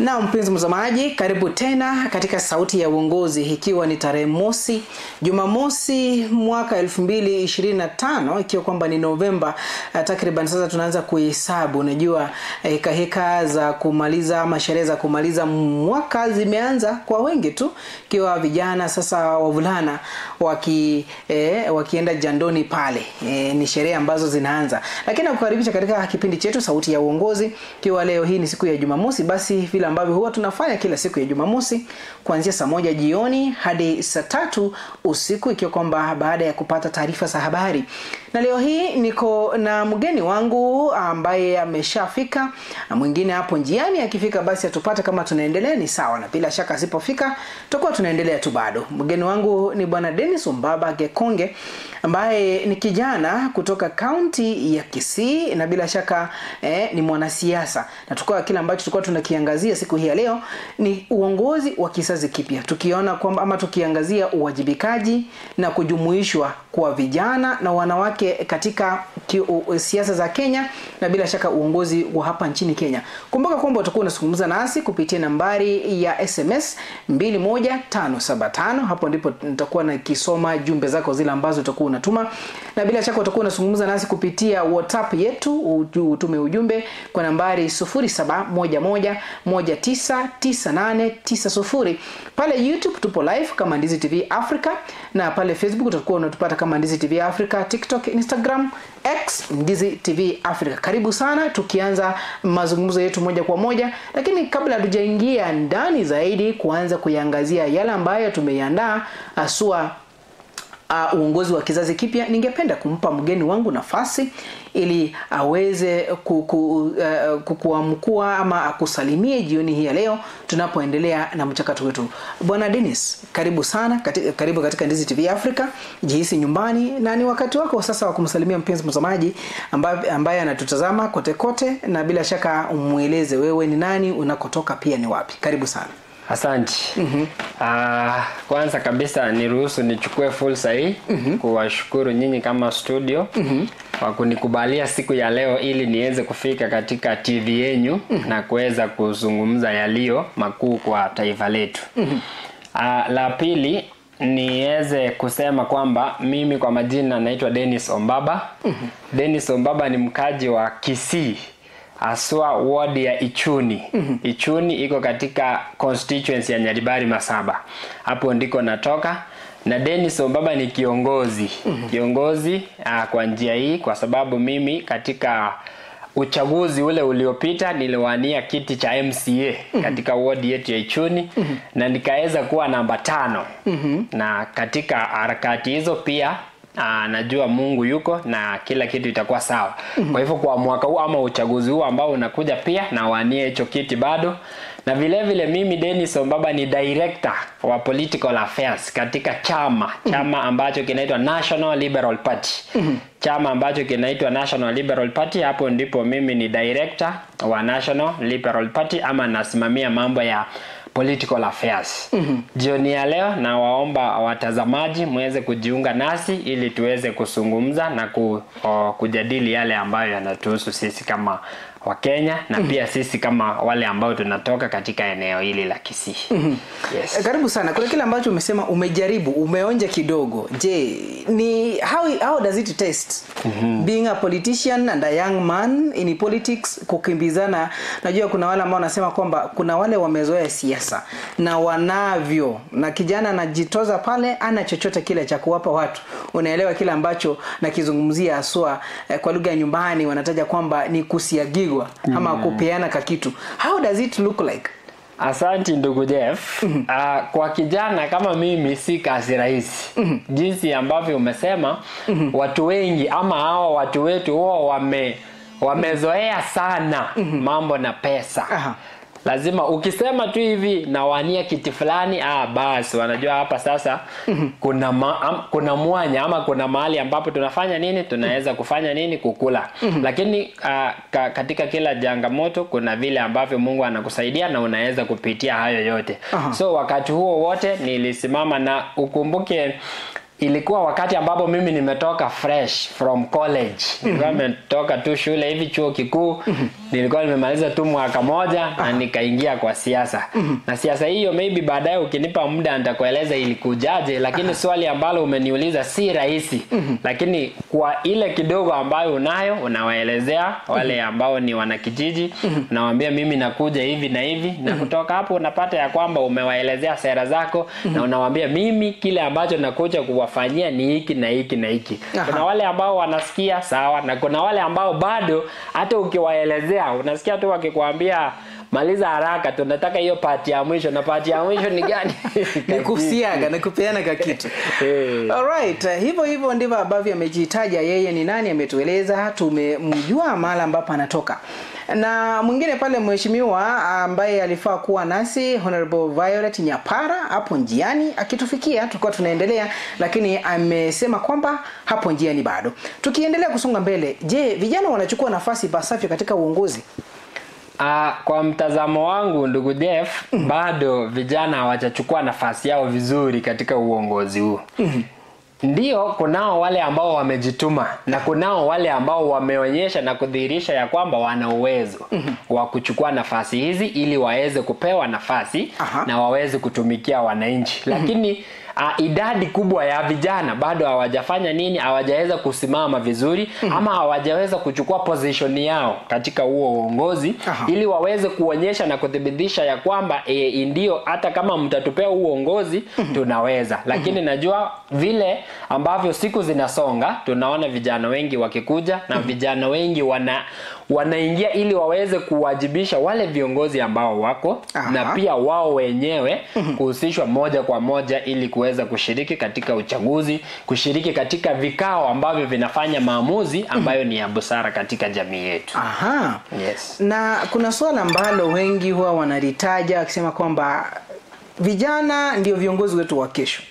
Na mpenzi mtazamaji, karibu tena katika Sauti ya Uongozi, ikiwa ni tarehe mosi Jumamosi mwaka 2025, ikiwa kwamba ni Novemba takriban sasa tunaanza kuhesabu. Unajua heka heka za kumaliza ama sherehe za kumaliza mwaka zimeanza kwa wengi tu, ikiwa vijana sasa wavulana wakienda jandoni pale, ni sherehe ambazo zinaanza. Lakini nakukaribisha katika kipindi chetu Sauti ya Uongozi, ikiwa leo hii ni siku ya Jumamosi, basi vile ambavyo huwa tunafanya kila siku ya Jumamosi kuanzia saa 1 jioni hadi saa 3 usiku, ikiwa kwamba baada ya kupata taarifa za habari. Na leo hii niko na mgeni wangu ambaye ameshafika, mwingine hapo njiani, akifika basi atupate kama tunaendelea ni sawa, na bila shaka asipofika tutakuwa tunaendelea tu bado. Mgeni wangu ni Bwana Dennis Ombaba Gekonge ambaye ni kijana kutoka kaunti ya Kisii na bila shaka ni mwanasiasa. Na tukua kile ambacho tulikuwa tunakiangazia siku hii ya leo ni uongozi wa kizazi kipya, tukiona kwamba ama tukiangazia uwajibikaji na kujumuishwa kwa vijana na wanawake katika siasa za Kenya na bila shaka uongozi wa hapa nchini Kenya. Kumbuka kwamba utakuwa unazungumza nasi kupitia nambari ya SMS 21575. Hapo ndipo nitakuwa nikisoma jumbe zako zile ambazo utakuwa unatuma, na bila shaka utakuwa unazungumza nasi kupitia WhatsApp yetu, utume ujumbe kwa nambari 0711199890. Pale YouTube tupo live kama Ndizi TV Africa, na pale Facebook utakuwa unatupata kama Ndizi TV Africa, TikTok, Instagram, X Ndizi TV Africa. Karibu sana, tukianza mazungumzo yetu moja kwa moja, lakini kabla hatujaingia ndani zaidi kuanza kuiangazia yale ambayo tumeiandaa haswa uongozi wa kizazi kipya, ningependa kumpa mgeni wangu nafasi ili aweze kukuamkua ama akusalimie jioni hii ya leo tunapoendelea na mchakato wetu. Bwana Dennis, karibu sana, karibu katika Ndizi TV Africa, jihisi nyumbani, na ni wakati wako sasa wa kumsalimia mpenzi mtazamaji ambaye anatutazama kote kote, na bila shaka umueleze wewe ni nani, unakotoka pia ni wapi. Karibu sana. Asante. Kwanza kabisa niruhusu nichukue fursa hii kuwashukuru nyinyi kama studio kwa kunikubalia siku ya leo ili niweze kufika katika TV yenyu na kuweza kuzungumza yaliyo makuu kwa taifa letu. La pili niweze kusema kwamba mimi kwa majina naitwa Dennis Ombaba. Dennis Ombaba ni mkaji wa Kisii, aswa ward ya Ichuni. Ichuni iko katika constituency ya Nyaribari Masaba. Hapo ndiko natoka. Na Dennis Ombaba ni kiongozi. Kiongozi kwa njia hii kwa sababu mimi katika uchaguzi ule uliopita niliwania kiti cha MCA katika ward yetu ya Ichuni na nikaweza kuwa namba 5. Na katika harakati hizo pia najua Mungu yuko na kila kitu itakuwa sawa. Kwa hivyo kwa mwaka huu ama uchaguzi huu ambao unakuja pia na wanie hicho kiti bado. Na vile vile mimi Dennis Ombaba ni director wa political affairs katika chama ambacho kinaitwa National Liberal Party. Chama ambacho kinaitwa National Liberal Party, hapo ndipo mimi ni director wa National Liberal Party ama nasimamia mambo ya political affairs. Jioni ya leo na waomba watazamaji muweze kujiunga nasi ili tuweze kuzungumza na kujadili yale ambayo yanatuhusu sisi kama Wakenya na pia sisi kama wale ambao tunatoka katika eneo hili la Kisii. Yes. Karibu sana. Kuna kile ambacho umesema umejaribu, umeonja kidogo. Je, ni how does it taste? Being a politician and a young man in politics, kukimbizana. Najua kuna wale ambao wanasema kwamba kuna wale wamezoea siasa na wanavyo, na kijana anajitoza pale ana chochote kile cha kuwapa watu. Unaelewa kile ambacho nakizungumzia haswa, kwa lugha ya nyumbani wanataja kwamba ni kusiagiwa ama kupeana kakitu. How does it look like? Asante ndugu Jeff. Kwa kijana kama mimi si kazi rahisi. Jinsi ambavyo umesema, watu wengi ama hawa watu wetu huwa wamezoea sana mambo na pesa. Lazima ukisema tu hivi nawania kiti fulani, basi wanajua hapa sasa kuna mwanya ama kuna mahali ambapo tunafanya nini, tunaweza kufanya nini, kukula. Lakini katika kila changamoto kuna vile ambavyo Mungu anakusaidia na unaweza kupitia hayo yote. So wakati huo wote nilisimama, na ukumbuke Ilikuwa wakati ambapo mimi nimetoka fresh from college. Nilikuwa nimetoka tu shule hivi chuo kikuu. Nilikuwa nimemaliza tu mwaka moja na nikaingia kwa siasa. Na siasa hiyo maybe baadaye ukinipa muda nitakueleza ilikujaje, lakini swali ambalo umeniuliza si rahisi. Lakini kwa ile kidogo ambayo unayo unawaelezea wale ambao ni wanakijiji, unawaambia mimi nakuja hivi na hivi, na kutoka hapo unapata ya kwamba umewaelezea sera zako na unawaambia mimi kile ambacho nakuja kuwafanyia ni hiki na hiki na hiki. Kuna wale ambao wanasikia sawa, na kuna wale ambao bado hata ukiwaelezea unasikia tu wakikwambia maliza haraka, tunataka hiyo pati ya mwisho. Na pati ya mwisho ni gani? Ni kusiaga na kupeana ka kitu. Alright, hivyo hivyo ndivyo ambavyo amejitaja yeye ni nani, ametueleza, tumemjua mahali ambapo anatoka. Na mwingine pale mheshimiwa ambaye alifaa kuwa nasi Honorable Violet Nyapara hapo njiani akitufikia, tulikuwa tunaendelea, lakini amesema kwamba hapo njiani bado. Tukiendelea kusonga mbele, je, vijana wanachukua nafasi ipasavyo katika uongozi? Kwa mtazamo wangu ndugu Jeff, bado vijana hawajachukua nafasi yao vizuri katika uongozi huu. Ndio kunao wale ambao wamejituma na kunao wale ambao wameonyesha na kudhihirisha ya kwamba wana uwezo wa kuchukua nafasi hizi ili waweze kupewa nafasi na waweze kutumikia wananchi. Lakini idadi kubwa ya vijana bado hawajafanya nini, hawajaweza kusimama vizuri ama hawajaweza kuchukua position yao katika huo uongozi ili waweze kuonyesha na kuthibitisha ya kwamba ndio hata kama mtatupea uongozi tunaweza. Lakini najua vile ambavyo siku zinasonga tunaona vijana wengi wakikuja na vijana wengi wanaingia ili waweze kuwajibisha wale viongozi ambao wako na pia wao wenyewe kuhusishwa moja kwa moja ili kuweza kushiriki katika uchaguzi, kushiriki katika vikao ambavyo vinafanya maamuzi ambayo ni ya busara katika jamii yetu. Yes. Na kuna swala ambalo wengi huwa wanalitaja wakisema kwamba vijana ndio viongozi wetu wa kesho.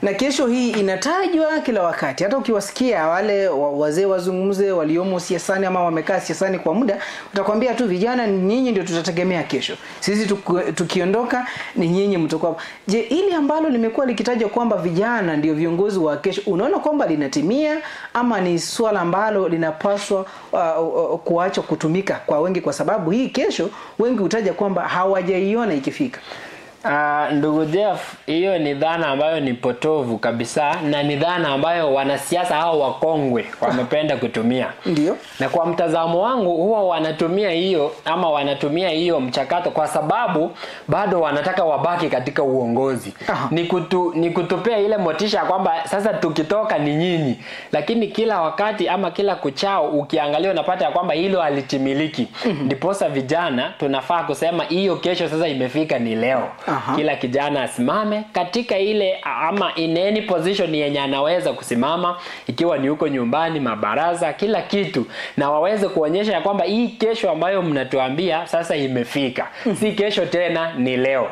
Na kesho hii inatajwa kila wakati. Hata ukiwasikia wale wazee wazungumze waliomo siasani ama wamekaa siasani kwa muda, utakwambia tu vijana nyinyi ndio tutategemea kesho. Sisi tukiondoka ni nyinyi mtakuwa. Je, ili ambalo limekuwa likitajwa kwamba vijana ndio viongozi wa kesho, unaona kwamba linatimia ama ni swala ambalo linapaswa kuachwa kutumika kwa wengi, kwa sababu hii kesho wengi hutaja kwamba hawajaiona ikifika? Ndugu Jeff, hiyo ni dhana ambayo ni potovu kabisa na ni dhana ambayo wanasiasa hao wakongwe wamependa kutumia. Ndio. Na kwa mtazamo wangu huwa wanatumia hiyo ama wanatumia hiyo mchakato kwa sababu bado wanataka wabaki katika uongozi. Ni kutupea ile motisha kwamba sasa tukitoka ni nyinyi. Lakini kila wakati ama kila kuchao ukiangalia unapata ya kwamba hilo halitimiliki. Ndiposa vijana tunafaa kusema hiyo kesho sasa imefika, ni leo. Kila kijana asimame katika ile ama in any position yenye anaweza kusimama, ikiwa ni huko nyumbani, mabaraza, kila kitu, na waweze kuonyesha ya kwamba hii kesho ambayo mnatuambia sasa imefika. Si kesho tena, ni leo.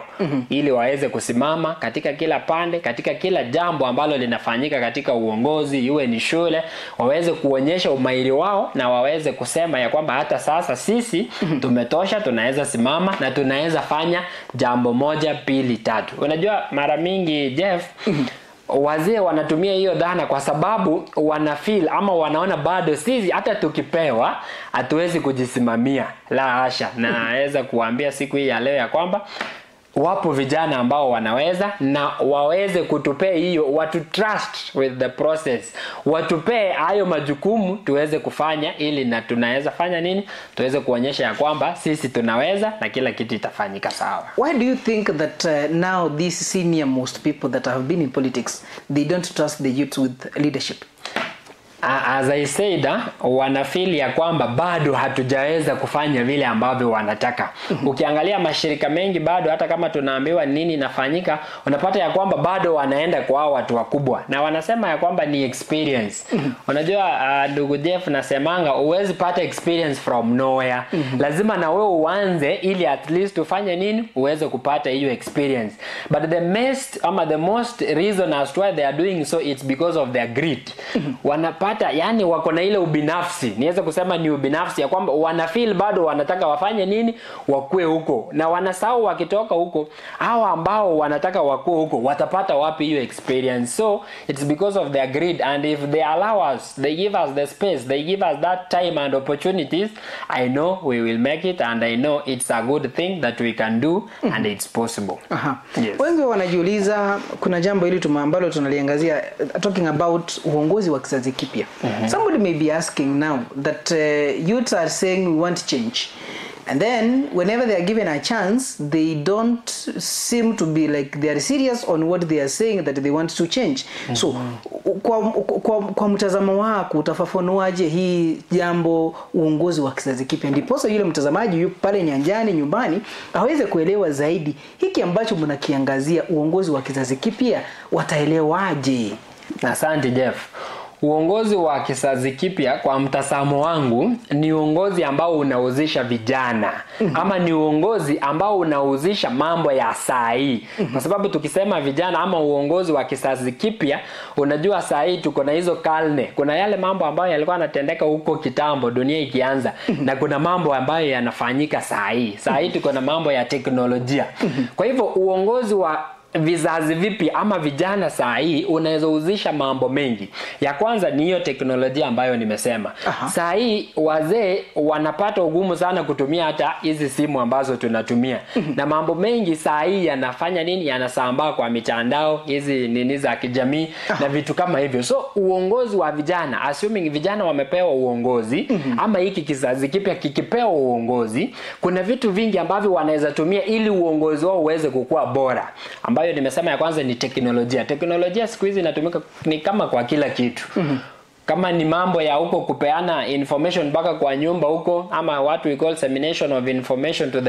Ili waweze kusimama katika kila pande, katika kila jambo ambalo linafanyika katika uongozi, iwe ni shule, waweze kuonyesha umahiri wao na waweze kusema ya kwamba hata sasa sisi tumetosha, tunaweza simama na tunaweza fanya jambo moja, pili, tatu. Unajua mara mingi Jeff, wazee wanatumia hiyo dhana kwa sababu wana feel ama wanaona bado sisi hata tukipewa hatuwezi kujisimamia. La hasha. Naweza kuambia siku hii ya leo ya kwamba wapo vijana ambao wanaweza na waweze kutupea hiyo, watu trust with the process, watupee hayo majukumu tuweze kufanya, ili na tunaweza fanya nini, tuweze kuonyesha ya kwamba sisi tunaweza na kila kitu itafanyika sawa. Why do you think that now these senior most people that have been in politics, they don't trust the youth with leadership? As I said, wanafeel ya kwamba bado hatujaweza kufanya vile ambavyo wanataka. Ukiangalia mashirika mengi bado hata kama tunaambiwa nini inafanyika, unapata ya kwamba bado wanaenda kwa watu wakubwa na wanasema ya kwamba ni experience. Unajua ndugu Jeff, nasemanga huwezi pata experience from nowhere. Lazima na wewe uanze ili at least ufanye nini, uweze kupata hiyo experience. But the most reason as to why they are doing so, it's because of their greed. Unapata yani wako na ile ubinafsi, niweza kusema ni ubinafsi ya kwamba wana feel bado wanataka wafanye nini, wakue huko, na wanasahau wakitoka huko hawa ambao wanataka wakue huko watapata wapi hiyo experience. So it's because of their greed, and if they allow us, they give us the space, they give us that time and opportunities, I know we will make it, and I know it's a good thing that we can do and it's possible. Aha. Yes. Wengi wanajiuliza, kuna jambo hili ambalo tunaliangazia, talking about uongozi wa kizazi kipya. Somebody may be asking now that youths are saying we want change, and then whenever they are given a chance they don't seem to be like they are serious on what they are saying that they want to change. So kwa mtazamo wako utafafanuaje hii jambo uongozi wa kizazi kipya, ndiposa yule mtazamaji yupo pale nyanjani nyumbani aweze kuelewa zaidi hiki ambacho mnakiangazia, uongozi wa kizazi kipya wataelewaje? Asante Jeff. Uongozi wa kizazi kipya kwa mtazamo wangu ni uongozi ambao unahusisha vijana ama ni uongozi ambao unahusisha mambo ya saa hii. Kwa sababu tukisema vijana ama uongozi wa kizazi kipya, unajua saa hii tuko na hizo karne. Kuna yale mambo ambayo yalikuwa yanatendeka huko kitambo dunia ikianza, na kuna mambo ambayo yanafanyika saa hii. Saa hii tuko na mambo ya teknolojia. Kwa hivyo uongozi wa vizazi vipi ama vijana saa hii unaweza husisha mambo mengi. Ya kwanza ni hiyo teknolojia ambayo nimesema. Saa hii wazee wanapata ugumu sana kutumia hata hizi simu ambazo tunatumia. Na mambo mengi saa hii yanafanya nini? Yanasambaa kwa mitandao, hizi nini za kijamii na vitu kama hivyo. So uongozi wa vijana, assuming vijana wamepewa uongozi ama hiki kizazi kipya kikipewa uongozi, kuna vitu vingi ambavyo wanaweza tumia ili uongozi wao uweze kukua bora. Ambayo nimesema ya kwanza ni teknolojia. Teknolojia siku hizi inatumika ni kama kwa kila kitu. Kama ni mambo ya huko kupeana information mpaka kwa nyumba huko, ama what we call dissemination of information to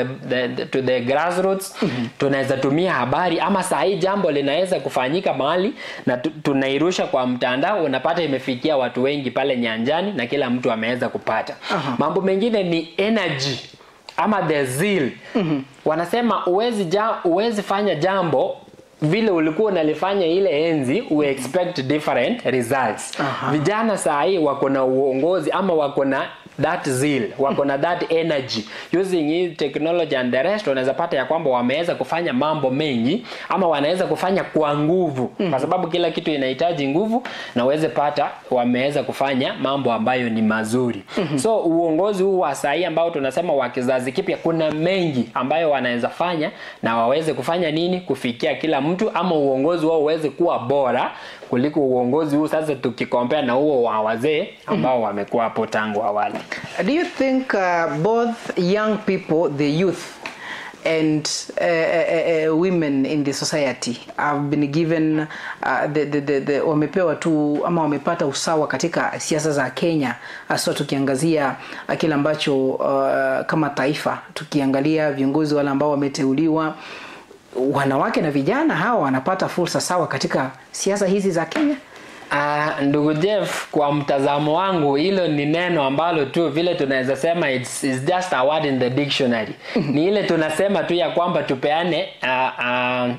to the grassroots. Tunaweza tumia habari, ama saa hii jambo linaweza kufanyika mahali na tunairusha kwa mtandao, unapata imefikia watu wengi pale nyanjani na kila mtu ameweza kupata. Mambo mengine ni energy ama the zeal. Wanasema huwezi fanya jambo vile ulikuwa unalifanya ile enzi, we expect different results. Vijana saa hii wako na uongozi ama wako na that zeal, wako na that energy. Using hii technology and the rest, wanaweza pata ya kwamba wameweza kufanya mambo mengi ama wanaweza kufanya kwa nguvu. Kwa sababu kila kitu inahitaji nguvu, na uweze pata wameweza kufanya mambo ambayo ni mazuri. So uongozi huu wa saa hii ambao tunasema wa kizazi kipya, kuna mengi ambayo wanaweza fanya na waweze kufanya nini kufikia kila mtu, ama uongozi wao uweze kuwa bora kuliko uongozi huu sasa tukikompea na huo wa wazee ambao wamekuwa hapo tangu awali. Do you think both young people, the youth, and women in the society have been given the wamepewa tu ama wamepata usawa katika siasa za Kenya, hasa tukiangazia kile ambacho kama taifa, tukiangalia viongozi wale ambao wameteuliwa, wanawake na vijana hawa wanapata fursa sawa katika siasa hizi za Kenya? Ndugu Jeff, kwa mtazamo wangu hilo ni neno ambalo tu vile tunaweza sema it's just a word in the dictionary. Ni ile tunasema tu ya kwamba tupeane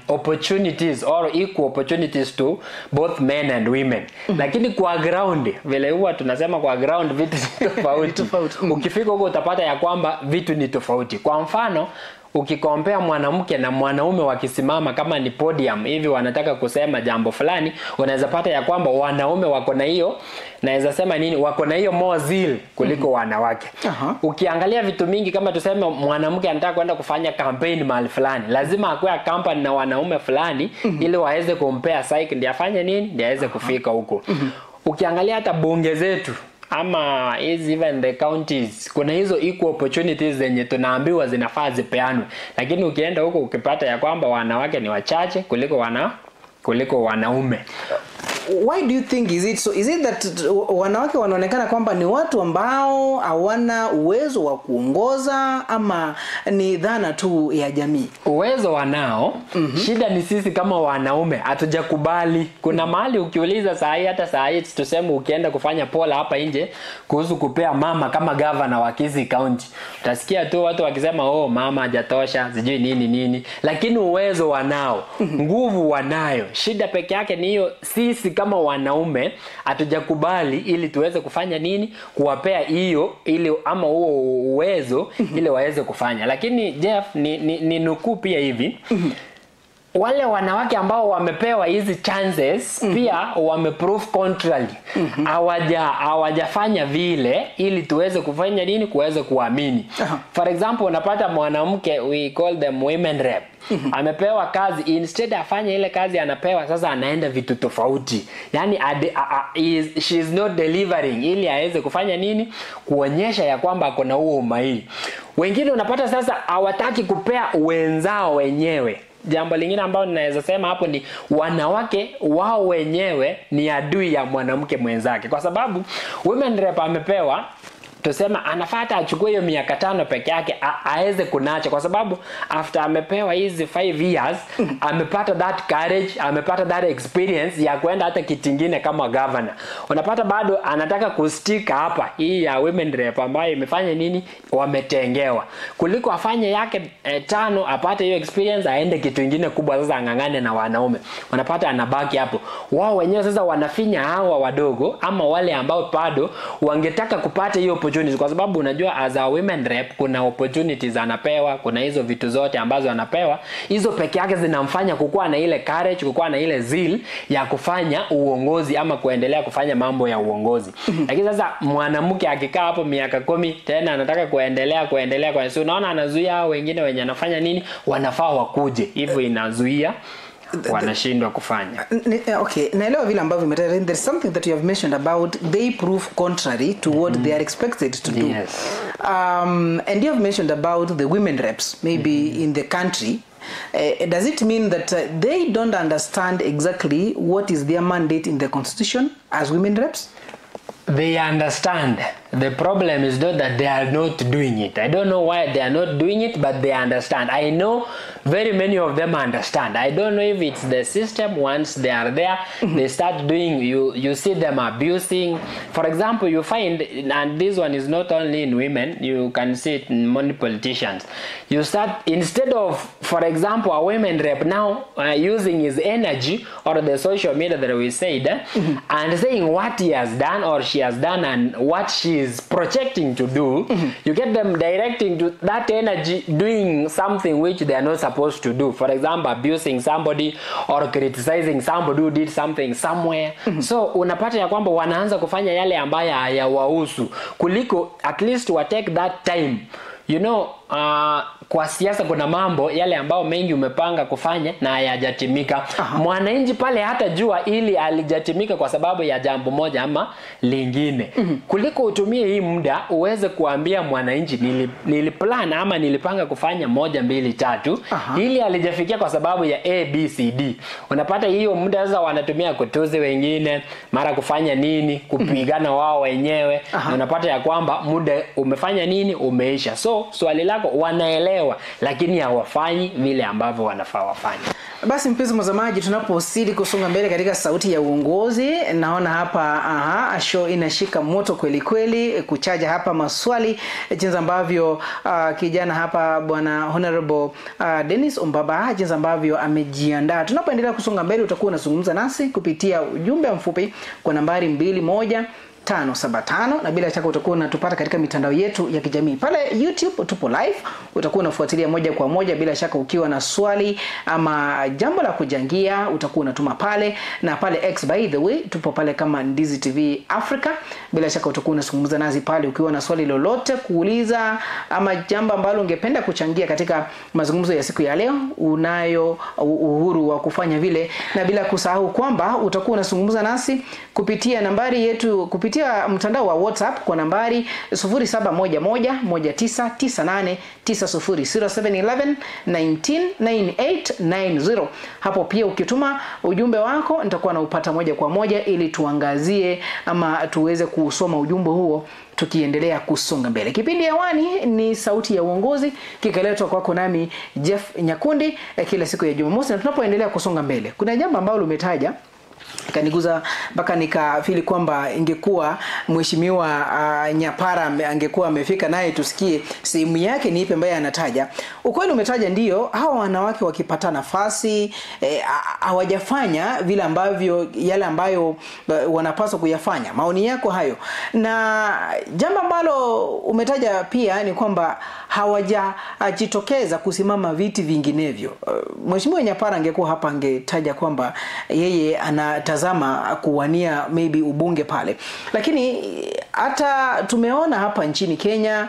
opportunities or equal opportunities to both men and women. Lakini kwa ground, vile huwa tunasema kwa ground vitu ni tofauti. Ukifika huko utapata ya kwamba vitu ni tofauti. Kwa mfano, ukikompea mwanamke na mwanaume wakisimama kama ni podium hivi wanataka kusema jambo fulani, unaweza pata ya kwamba wanaume wako na hiyo, naweza sema nini, wako na hiyo more zeal kuliko wanawake. Ukiangalia vitu mingi, kama tuseme mwanamke anataka kwenda kufanya campaign mahali fulani, lazima akuwe company na wanaume fulani ili waweze kumpea psych ndiye afanye nini, ndiye aweze kufika huko. Ukiangalia hata bunge zetu ama hizi even the counties, kuna hizo equal opportunities zenye tunaambiwa zinafaa zipeanwe, lakini ukienda huko ukipata ya kwamba wanawake ni wachache kuliko wanaume. Why do you think is it so? Is it that wanawake wanaonekana kwamba ni watu ambao hawana uwezo wa kuongoza, ama ni dhana tu ya jamii? Uwezo wanao. Shida ni sisi kama wanaume hatujakubali. Kuna mahali ukiuliza saa hii, hata saa hii tuseme ukienda kufanya pola hapa nje kuhusu kupea mama kama governor wa Kisii County, utasikia tu watu wakisema oh, mama hajatosha, sijui nini nini, lakini uwezo wanao, nguvu wanayo. Shida peke yake ni hiyo sisi kama wanaume hatujakubali ili tuweze kufanya nini, kuwapea hiyo ili ama huo uwezo ili waweze kufanya. Lakini Jeff, ni nukuu pia hivi, wale wanawake ambao wamepewa hizi chances pia wameprove contrary. Hawajafanya vile ili tuweze kufanya nini, kuweze kuamini. For example, unapata mwanamke, we call them women rep, amepewa kazi, instead afanye ile kazi anapewa, sasa anaenda vitu tofauti. Yani she is not delivering ili aweze kufanya nini, kuonyesha ya kwamba ako na huo umahiri. Wengine unapata sasa hawataki kupea wenzao wenyewe. Jambo lingine ambalo ninaweza sema hapo ni wanawake wao wenyewe ni adui ya mwanamke mwenzake, kwa sababu women rep amepewa, tusema anafaa achukue hiyo miaka 5 peke yake aweze kunacha, kwa sababu after amepewa hizi 5 years amepata that courage, amepata that experience ya kwenda hata kitingine kama governor. Unapata bado anataka kustika hapa hii ya women rep ambayo imefanya nini, wametengewa, kuliko afanye yake 5 apate hiyo experience aende kitu kingine kubwa, sasa angangane na wanaume. Unapata anabaki hapo. Wao wenyewe sasa wanafinya hawa wadogo ama wale ambao bado wangetaka kupata hiyo opportunities, kwa sababu unajua as a women rep kuna opportunities anapewa, kuna hizo vitu zote ambazo anapewa, hizo peke yake zinamfanya kukua na ile courage, kukua na ile zeal ya kufanya uongozi ama kuendelea kufanya mambo ya uongozi. Lakini sasa mwanamke akikaa hapo miaka 10 tena anataka kuendelea kwa sababu unaona anazuia hao wengine wenye anafanya nini, wanafaa wakuje, hivyo inazuia wanashindwa kufanya. Okay, naelewa vile ambavyo umetaja. There's something that you have mentioned about they prove contrary to what they are expected to do. Yes. And you have mentioned about the women reps maybe in the country. Does it mean that they don't understand exactly what is their mandate in the constitution as women reps? They understand. The problem is not that they are not doing it. I don't know why they are not doing it, but they understand. I know very many of them understand. I don't know if it's the system. Once they are there, they start doing, you see them abusing. For example, you find, and this one is not only in women, you can see it in many politicians. You start, instead of, for example, a women rep now using his energy or the social media that we said, and saying what he has done or she has done and what she is projecting to do, you get them directing to that energy doing something which they are not supposed to do. For example, abusing somebody or criticizing somebody who did something somewhere. So unapata ya kwamba wanaanza kufanya yale ambayo hayawahusu, kuliko at least wa take that time. You know, kwa siasa kuna mambo yale ambao mengi umepanga kufanya na hayajatimika. Mwananchi pale hata jua ili alijatimika kwa sababu ya jambo moja ama lingine. Kuliko utumie hii muda uweze kuambia mwananchi niliplan ama nilipanga kufanya 1 2 3, ili alijafikia kwa sababu ya A B C D. Unapata hiyo muda sasa wanatumia kutuzi wengine, mara kufanya nini, kupigana wao wenyewe. Na unapata ya kwamba muda umefanya nini, umeisha. So swali lako, wanaelewa lakini hawafanyi vile ambavyo wanafaa wafanye. Basi mpenzi mtazamaji, tunapozidi kusonga mbele katika Sauti ya Uongozi, naona hapa show inashika moto kweli kweli, kuchaja hapa maswali jinsi ambavyo kijana hapa bwana Honorable Dennis Ombaba jinsi ambavyo amejiandaa. Tunapoendelea kusonga mbele, utakuwa unazungumza nasi kupitia ujumbe mfupi kwa nambari 21575, na bila shaka utakuwa unatupata katika mitandao yetu ya kijamii. Pale YouTube tupo live, utakuwa unafuatilia moja kwa moja. Bila shaka ukiwa na swali ama jambo la kujangia utakuwa unatuma pale, na pale X by the way tupo pale kama Ndizi TV Africa. Bila shaka utakuwa unazungumza nasi pale ukiwa na swali lolote kuuliza ama jambo ambalo ungependa kuchangia katika mazungumzo ya siku ya leo, unayo uhuru wa kufanya vile. Na bila kusahau kwamba utakuwa unazungumza nasi kupitia nambari yetu, kupitia mtandao wa WhatsApp kwa nambari 0711199890 0711 199890. Hapo pia ukituma ujumbe wako nitakuwa naupata moja kwa moja ili tuangazie ama tuweze kusoma ujumbe huo tukiendelea kusonga mbele. Kipindi hewani ni Sauti ya Uongozi, kikaletwa kwako nami Jeff Nyakundi kila siku ya Jumamosi. Na tunapoendelea kusonga mbele, kuna jambo ambalo umetaja Ikaniguza mpaka nikafili kwamba ingekuwa mheshimiwa Nyapara angekuwa amefika naye tusikie sehemu yake ni ipi ambaye anataja. Ukweli umetaja ndio, hawa wanawake wakipata nafasi hawajafanya vile ambavyo yale ambayo wanapaswa kuyafanya. Maoni yako hayo. Na jambo ambalo umetaja pia ni kwamba hawajajitokeza kusimama viti vinginevyo. Mheshimiwa Nyapara angekuwa hapa angetaja kwamba yeye anatazama kuwania maybe ubunge pale. Lakini hata tumeona hapa nchini Kenya,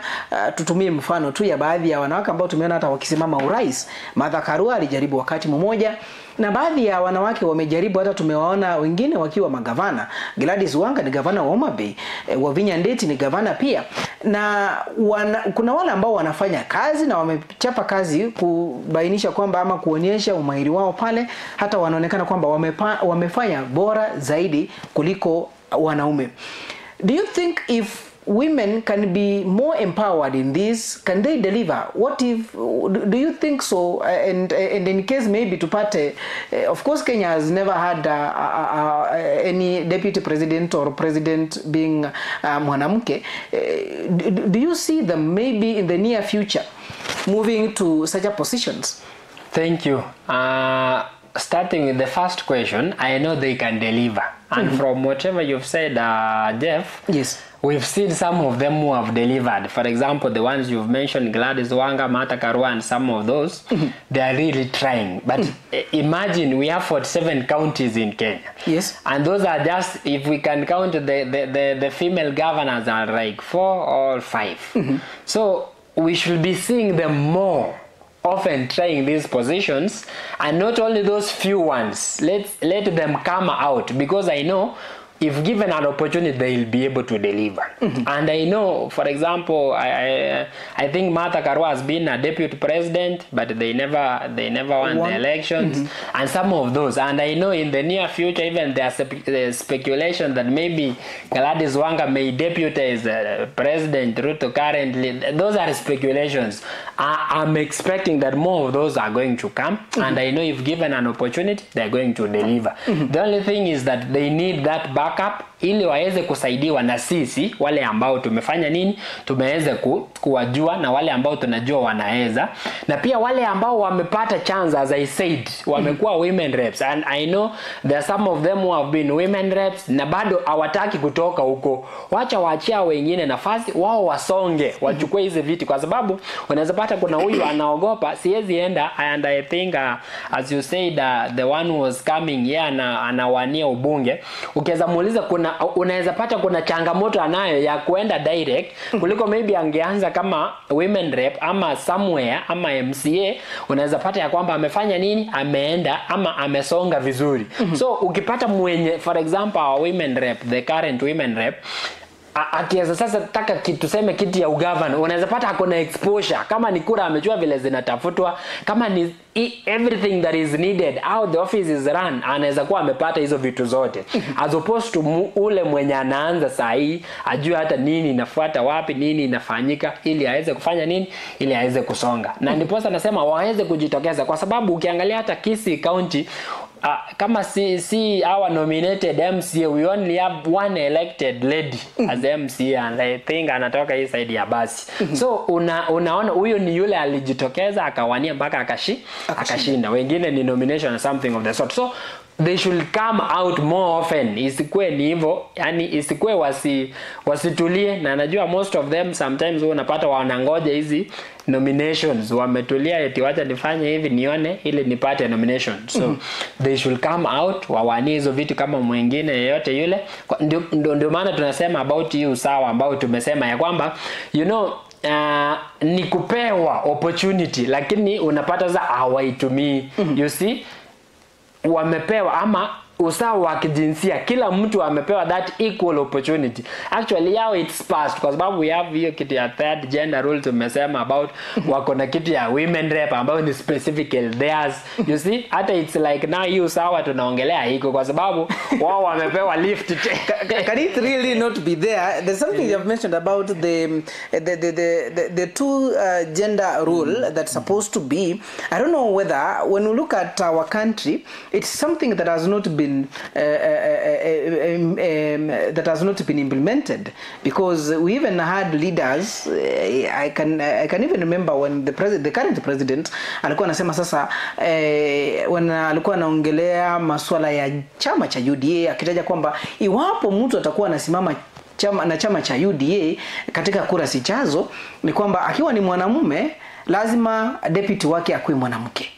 tutumie mfano tu ya baadhi ya wanawake ambao tumeona hata wakisimama urais. Martha Karua alijaribu wakati mmoja, na baadhi ya wanawake wamejaribu, hata tumewaona wengine wakiwa magavana. Gladys Wanga ni gavana wa Homa Bay, Wavinya Ndeti ni gavana pia. Na kuna wale ambao wanafanya kazi na wamechapa kazi kubainisha kwamba ama kuonyesha umahiri wao pale, hata wanaonekana kwamba wamefanya bora zaidi kuliko wanaume. Do you think if women can be more empowered in this, can they deliver? What if, do you think so? And in case maybe tupate, of course Kenya has never had any deputy president or president being mwanamke. Do you see them maybe in the near future moving to such a positions? Thank you. Starting with the first question, I know they can deliver. And from whatever you've said, Jeff, yes, we've seen some of them who have delivered. For example, the ones you've mentioned, Gladys Wanga, Martha Karua, and some of those, they are really trying. But imagine we have 47 counties in Kenya. Yes. And those are just, if we can count the female governors are like 4 or 5. So we should be seeing them more often trying these positions, and not only those few ones. Let them come out, because I know if given an opportunity, they'll be able to deliver. And I know, for example, I think Martha Karua has been a deputy president, but they never won the elections. And some of those. And I know in the near future, even there's speculation that maybe Gladys Wanga may deputize President Ruto currently. Those are speculations. I'm expecting that more of those are going to come. And I know if given an opportunity, they're going to deliver. The only thing is that they need that back up ili waweze kusaidiwa na sisi wale ambao tumefanya nini, tumeweza kuwajua, na wale ambao tunajua wanaweza, na pia wale ambao wamepata chance, as I said, wamekuwa women reps, and I know there are some of them who have been women reps na bado hawataki kutoka huko. Wacha waachia wengine nafasi wao wasonge, wachukue hizi viti, kwa sababu unaweza pata kuna huyu anaogopa, siwezi enda. And I think as you said, the one who was coming here anawania ubunge, ukiweza muuliza kuna unaweza pata kuna changamoto anayo ya kuenda direct kuliko maybe angeanza kama women rep ama somewhere ama MCA. Unaweza pata ya kwamba amefanya nini, ameenda ama amesonga vizuri. So ukipata mwenye, for example, our women rep, the current women rep, akiweza sasa taka tuseme kiti ya ugavana, unaweza pata akona exposure, kama ni kura amejua vile zinatafutwa, kama ni everything that is needed, how the office is run, anaweza kuwa amepata hizo vitu zote, as opposed to ule mwenye anaanza saa hii ajue hata nini inafuata wapi, nini inafanyika, ili aweze kufanya nini, ili aweze kusonga. Na ndiposa nasema waweze kujitokeza, kwa sababu ukiangalia hata Kisii County, kama si our nominated MCA, we only have one elected lady as MCA, and I think anatoka hii side ya basi. So unaona huyo ni yule alijitokeza akawania mpaka akashinda. Wengine ni nomination or something of the sort. So they should come out more often. Isikuwe ni hivyo, yani isikuwe wasitulie. Na najua most of them sometimes unapata wanangoja hizi nominations, wametulia eti wacha nifanye hivi nione ili nipate nomination. So they should come out, wawanie hizo vitu kama mwingine yeyote yule. Ndio maana tunasema about hii usawa ambao tumesema ya kwamba, you know, ni kupewa opportunity, lakini unapata za hawaitumii. You see, wamepewa ama usawa wa kijinsia, kila mtu amepewa that equal opportunity. Actually yao it's past, kwa sababu we have hiyo kitu ya third gender rule tumesema about, wako na kitu ya women rep ambayo ni specifically theirs. You see, hata it's like now hiyo usawa tunaongelea iko kwa sababu wao wamepewa lift. Can it really not be there? There's something you have mentioned about the two gender rule that's supposed to be. I don't know whether when we look at our country, it's something that has not been been that has not been implemented, because we even had leaders. I can even remember when the president, the current president, alikuwa anasema sasa, when alikuwa anaongelea masuala ya chama cha UDA, akitaja kwamba iwapo mtu atakuwa anasimama chama na chama cha UDA katika kura zijazo, ni kwamba akiwa ni mwanamume lazima deputy wake akuwe mwanamke.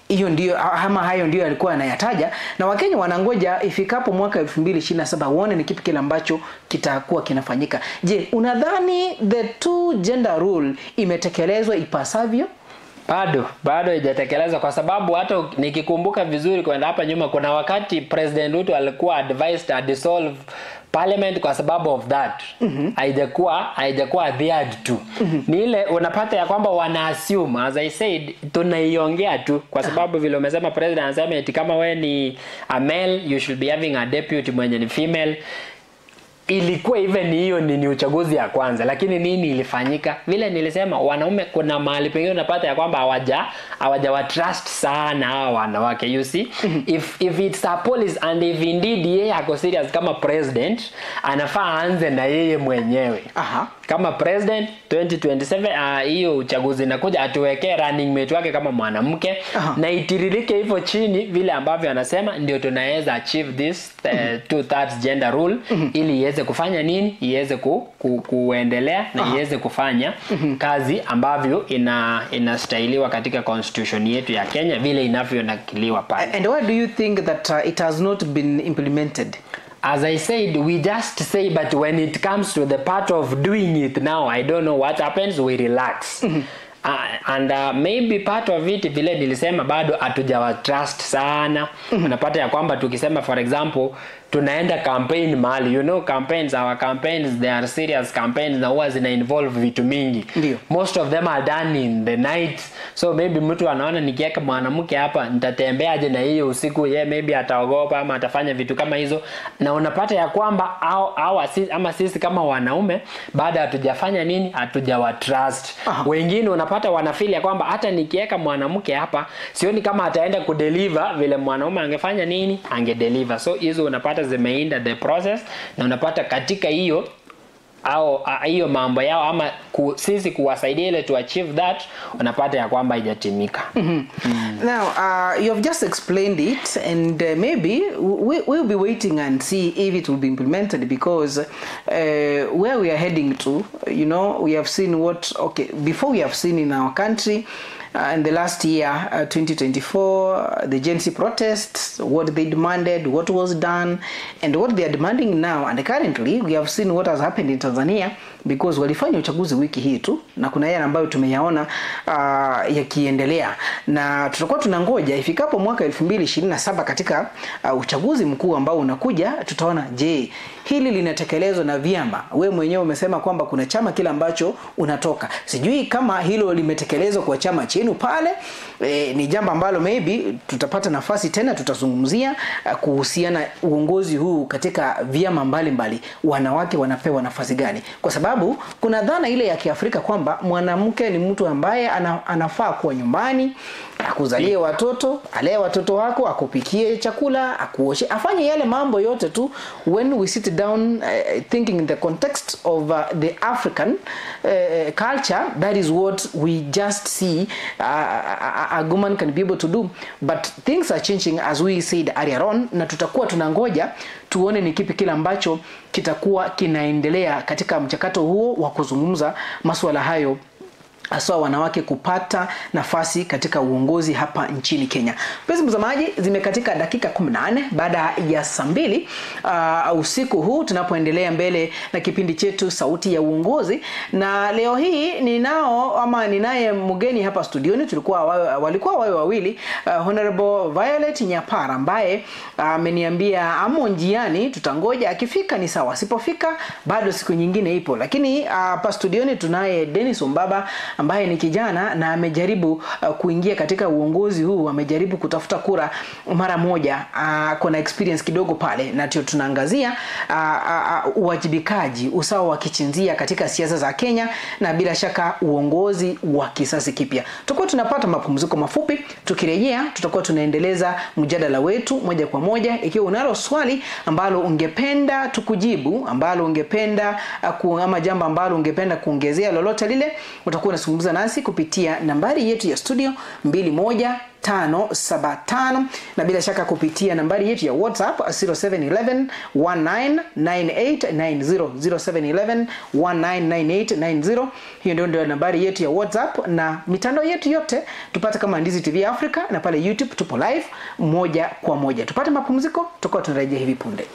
Hiyo ndio ama hayo ndio alikuwa anayataja, na Wakenya wanangoja ifikapo mwaka 2027 waone ni kipi kile ambacho kitakuwa kinafanyika. Je, unadhani the two gender rule imetekelezwa ipasavyo? Bado haijatekelezwa, kwa sababu hata nikikumbuka vizuri kwenda hapa nyuma, kuna wakati President Ruto alikuwa advised to dissolve parliament kwa sababu of that. Haijakuwa adhered to. Ni ile unapata ya kwamba wana assume, as I said, tunaiongea tu kwa sababu vile umesema president anasema eti kama we ni a male you should be having a deputy mwenye ni female. Ilikuwa even hiyo ni uchaguzi ya kwanza, lakini nini ilifanyika? Vile nilisema wanaume kuna mahali pengine unapata ya kwamba hawaja trust sana hawa wanawake, you see. If it's a police and if indeed yeye ako serious kama president, anafaa aanze na yeye mwenyewe. Kama president 2027 hiyo uchaguzi inakuja, atuwekee running mate wake kama mwanamke na itiririke hivyo chini vile ambavyo anasema, ndio tunaweza achieve this 2/3 gender rule ili iweze kufanya nini, iweze kuendelea na iweze kufanya kazi ambavyo inastahiliwa katika constitution yetu ya Kenya vile inavyonakiliwa pale. And why do you think that it has not been implemented? As I said, we just say, but when it comes to the part of doing it now, I don't know what happens, we relax. And maybe part of it, vile nilisema, bado hatujawa trust sana. Unapata ya kwamba tukisema for example tunaenda campaign mahali, you know, campaigns, our campaigns, they are serious campaigns na huwa zina involve vitu mingi. Ndiyo. Most of them are done in the night, so maybe mtu anaona nikiweka mwanamke hapa nitatembeaje na hiyo usiku, ye maybe ataogopa ama atafanya vitu kama hizo. Na unapata ya kwamba ama sisi kama wanaume baada hatujafanya nini, hatujawa trust. Wengine unapata wanafeel ya kwamba hata nikiweka mwanamke hapa sioni kama ataenda kudeliver vile mwanaume angefanya nini, angedeliver. So hizo unapata zimeinda the process, na unapata katika hiyo au hiyo mambo yao ama sisi kuwasaidia ile to achieve that, unapata ya kwamba haijatimika. Now you have just explained it, and maybe we'll be waiting and see if it will be implemented, because where we are heading to, you know, we have seen what, okay, before we have seen in our country in the last year, 2024, the Gen Z protests, what they demanded, what was done, and what they are demanding now. And currently, we have seen what has happened in Tanzania, because walifanya uchaguzi wiki hii tu, na kuna yale ambayo tumeyaona yakiendelea. Na tutakuwa tunangoja ifikapo mwaka 2027 katika uchaguzi mkuu ambao unakuja, tutaona je, hili linatekelezwa na vyama. We mwenyewe umesema kwamba kuna chama kile ambacho unatoka. Sijui kama hilo limetekelezwa kwa chama chenu pale. Ni jambo ambalo maybe tutapata nafasi tena tutazungumzia kuhusiana uongozi huu katika vyama mbalimbali, wanawake wanapewa nafasi gani? Kwa sababu kuna dhana ile ya Kiafrika kwamba mwanamke ni mtu ambaye anafaa kuwa nyumbani, akuzalie watoto, alee watoto wako, akupikie chakula, akuoshe, afanye yale mambo yote tu. When we sit down thinking in the context of the African culture, that is what we just see a woman can be able to do. But things are changing, as we said earlier on, na tutakuwa tunangoja tuone ni kipi kile ambacho kitakuwa kinaendelea katika mchakato huo wa kuzungumza masuala hayo, haswa wanawake kupata nafasi katika uongozi hapa nchini Kenya. Mpenzi mtazamaji, zimekatika dakika 18 baada ya saa 2 usiku huu tunapoendelea mbele na kipindi chetu Sauti ya Uongozi. Na leo hii ninao ama ninaye mgeni hapa studioni, walikuwa wawe wawili, Honorable Violet Nyapara ambaye ameniambia amo njiani, tutangoja akifika ni sawa, asipofika bado siku nyingine ipo. Lakini hapa studioni tunaye Dennis Ombaba ambaye ni kijana na amejaribu kuingia katika uongozi huu, amejaribu kutafuta kura mara moja, kuna experience kidogo pale, na ndio tunaangazia uwajibikaji, usawa wa kijinsia katika siasa za Kenya na bila shaka uongozi wa kisasi kipya. Tutakuwa tunapata mapumziko mafupi, tukirejea tutakuwa tunaendeleza mjadala wetu moja kwa moja. Ikiwa unalo swali ambalo ungependa tukujibu, ambalo ungependa ama jambo ambalo ungependa kuongezea lolote lile, utakuwa unazungumza nasi kupitia nambari yetu ya studio 21575 na bila shaka kupitia nambari yetu ya WhatsApp 0711 199890, 0711 199890. Hiyo ndio nambari yetu ya WhatsApp, na mitandao yetu yote tupate kama Ndizi TV Africa, na pale YouTube tupo live moja kwa moja. Tupate mapumziko, tutakuwa tunarejea hivi punde.